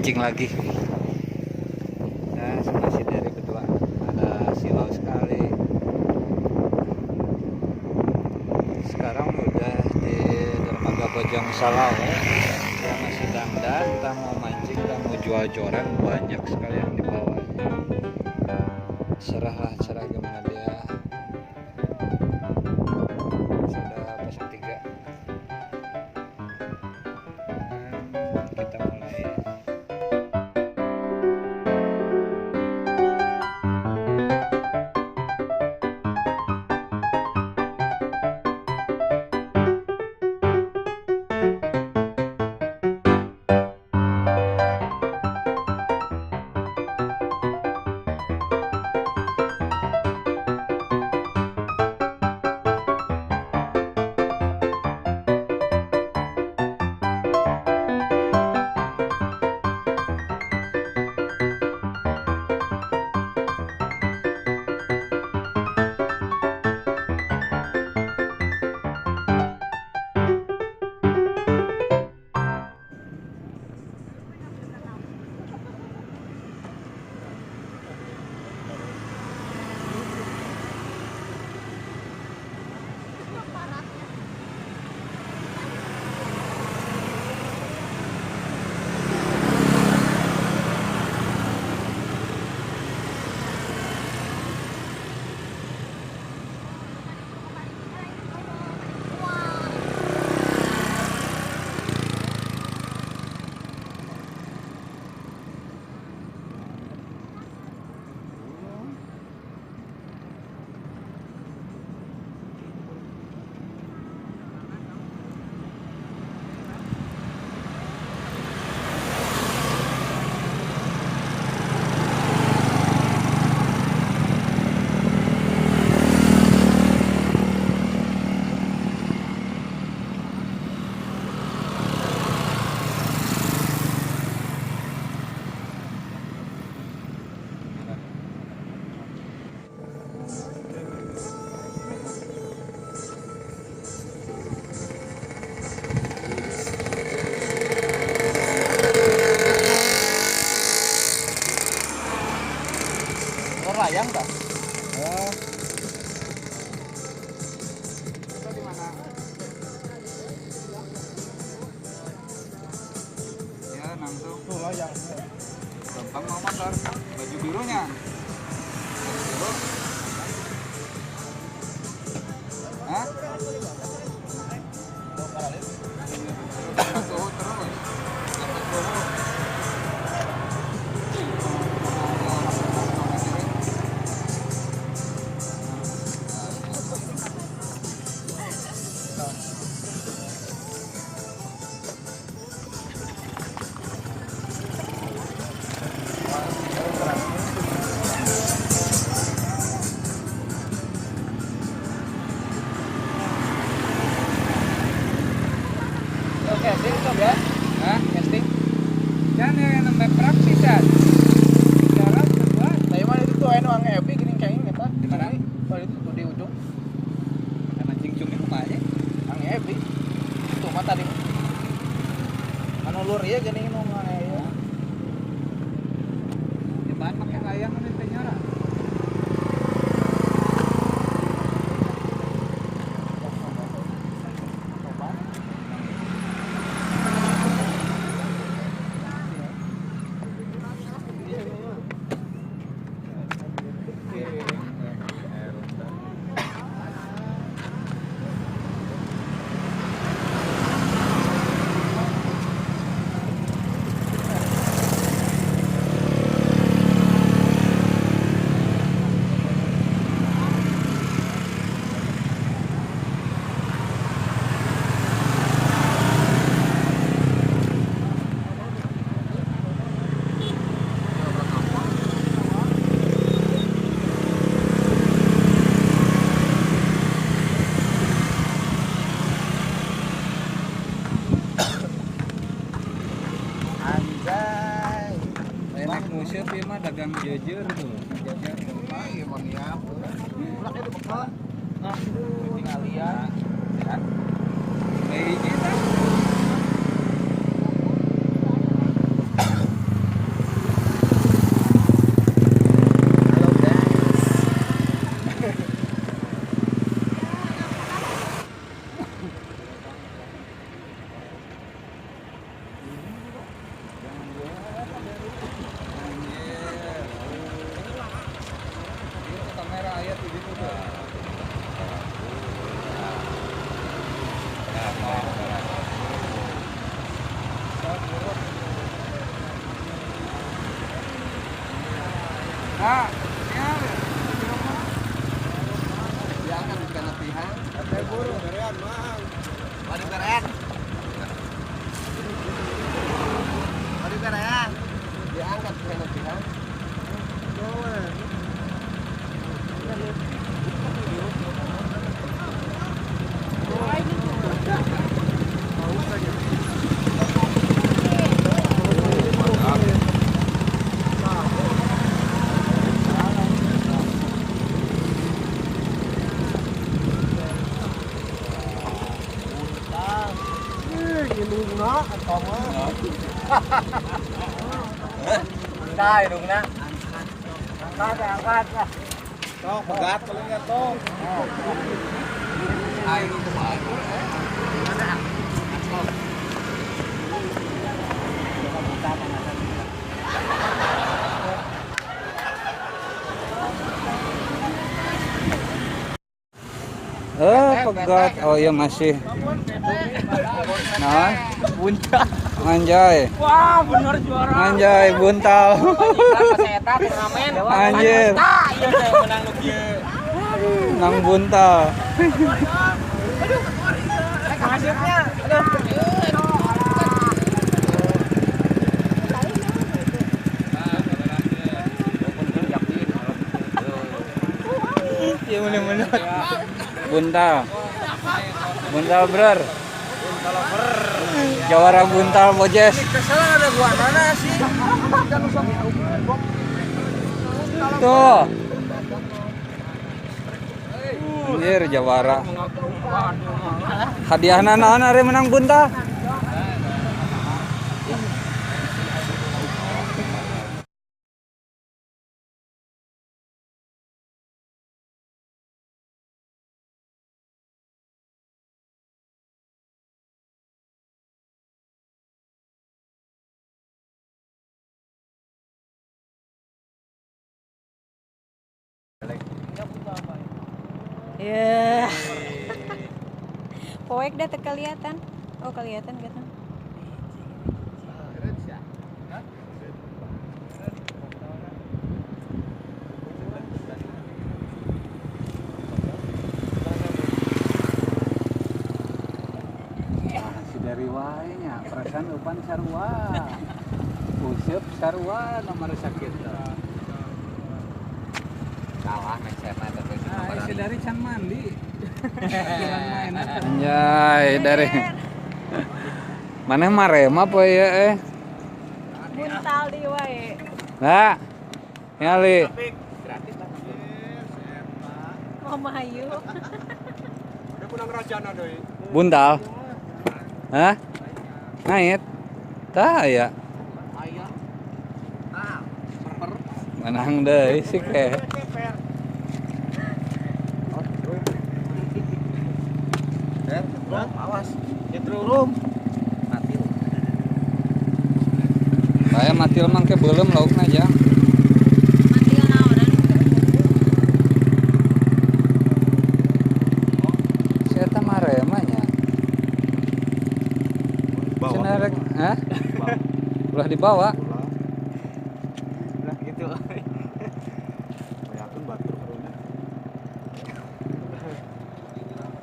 Mancing lagi. Nah, masih dari berdua. Ada silau sekali. Sekarang udah di dermaga Bojong Salawe. Dia masih dangdan, entah mau mancing, entah mau jual joran, banyak sekali yang dibawanya. Serahlah, serah gimana dia. Sudah pasang 3. Kita mulai. Layang tak? Oh. Itu di mana? Ya, langsung. Tuh layang. Gampang mau motor. Baju birunya. Baju biru. Hah? Suhu terus. Dapat suhu. Casting tuh ya? Hah? Casting? Jangan yang nambah praksi, Chan. Jarak kedua. Nah, yang mana itu tuh anu ang Epi gini kayaknya eta. Di mana? Oh, itu tuh di ujung. Ada mancing cumi kumaha ya? Ang Epi. Itu mah tadi. Anu lur ieu gini nu mah ya. Di bahan pakai layang anu teh nyora. Anjay. Enak ngusir dia mah dagang jujur tuh. Jajar iya emang ya. Ulak itu bekal. Aduh, tinggal. Ya. Kayak hiji tah. Nah, jangan karena pihak. Mari berean. Mari berean. Diangkat karena pihak.ได้ลุงนะangkat angkat lah Tok pegat palingnya tok. Ayo lu kumaha? Pegat. Oh iya masih. Nah, buntal. Anjay. Wah, bener juara. Anjay, buntal. Anjir. Nang buntal. Iya bener-bener. Buntal. Buntal bro. Jawara buntal Bojes. Kesalahan ada gua mana sih? Tuh. Anjir jawara. Hadiahna naon ari menang buntal? Ya. Poek dah kelihatan. Oh, kelihatan gitu. Si dari wae nya, perasaan eupan sarua. Useup sarua nomor sakit. Kalah mencetna teh. Ah, si dari can mandi. Anjay, dari mana marema apa ya eh? Buntal di wae. Nah, nyali. Mama ayu. Buntal. Hah? Ngait. Tah ya. Menang deh sih ke. Awas, nyetrum. Mati. Saya matil mah ke belum laukna aja. Matil naonan. Si eta marema nya. Cenah rek, hah? Ulah dibawa. Ulah gitu.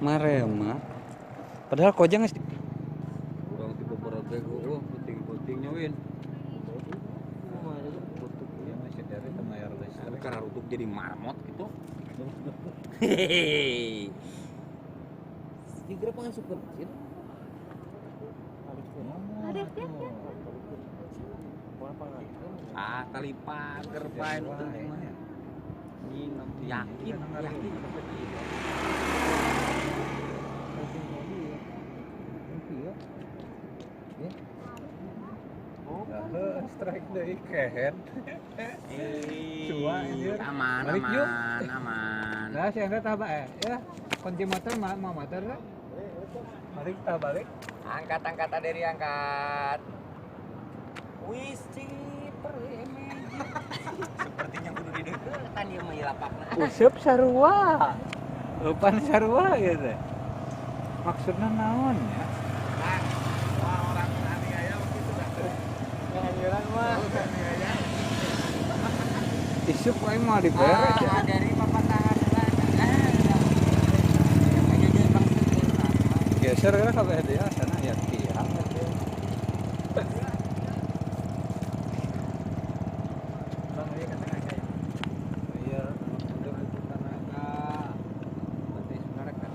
Marema. Padahal kojang geus urang tipe beroge gua puting-puting nyawin. Karena rutuk jadi marmot gitu. Hehehe. Digerak masuk ke sini. Ah, tali pagar pae nu penting mah. Yakin, yakin. Strike deui kehet. Cua anjir. Aman, Balik yuk. aman, aman. Nah, si Andra tah bae. Ya, kunci motor mau motor. Balik tah balik. Angkat, angkat aderi angkat. Wis ciper. Sepertinya kudu dideketan. Makan ieu mah lapakna. Useup sarua. Eupan sarua ieu teh. Maksudna naon ya? Wah, orang aniaya begitu dah. Nganjuran mah. Isuk aing mah dibere ya. Dari papatangan. Geser kira kabeh dia sana ya tiang. Iya, udah itu tenaga. Berarti sebenarnya kan.